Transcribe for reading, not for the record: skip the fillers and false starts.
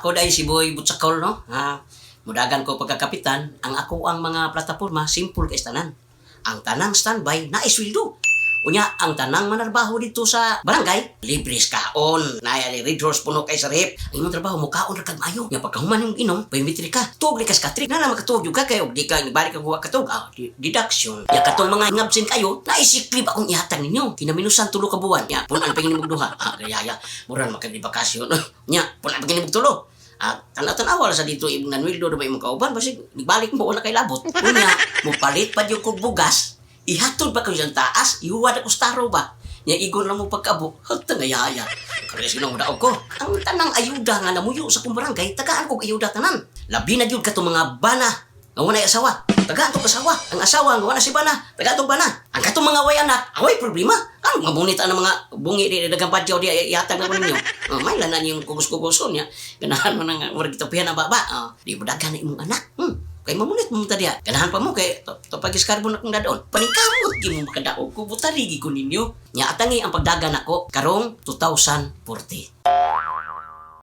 Ako dahil si Boy Butsakol, no? Ha, mudagan ko pagkakapitan, ang ako ang mga plataforma, simple kay tanan. Ang tanang standby na isweldo. Unya, ang tanang manarbaho dito sa barangay, libre sa kaon. Naya ni Red Horse puno kay sa rep. Ang imong trabaho, mukaon ra kag maayo. Nga pagkahuman imong inom, biometry ka. Tuog likas ka trip. Na na makatuog jud ka kay og di ka balik kag wa katug. Ah, deduction. Ya katong mga ngabsin kayo, naisiklib akong ihatag ninyo. Kinaminusan 3 ka buwan. Ya, punan pa imong duha. Ah, gaya mura man kag di bakasyon. Nya, punan pa imong tulo. Ah, tanaw-tanawa sa dito imong nanwildo na ba imong kauban, basig balik mo wala kay labot. Unya, mupalit pa jud kog bugas, ihatod pa ko siyang taas, ihuwad ako sa taro ba? Nya igon lang mo pagkabo, hagta nga yaya. Kaya sino mo daog ko. Ang tanang ayuda nga namuyo sa kong barangay, tagaan kog ayuda tanan. Labi na gyud katong mga bana nga walay asawa. Tagaan tong asawa. Ang asawa nga wala si bana, tagaan tong bana. Ang katong mga way anak, away problema. Ano mabunit ang mga bungi di dagang badyaw di ihatag na ko ninyo. Oh, may lanan yung kugos-kugoson niya. Ganahan mo nang murag gitupihan ang baba. Oh, di mo daghan na imong anak. Kay mamunit mo ta diha. Ganahan pa mo kay to, to pag-iskarbon akong dadon. Paningkamot di mo makadaog ko, butarigi ko ninyo. Nya atangi ang pagdagan nako karong 2040.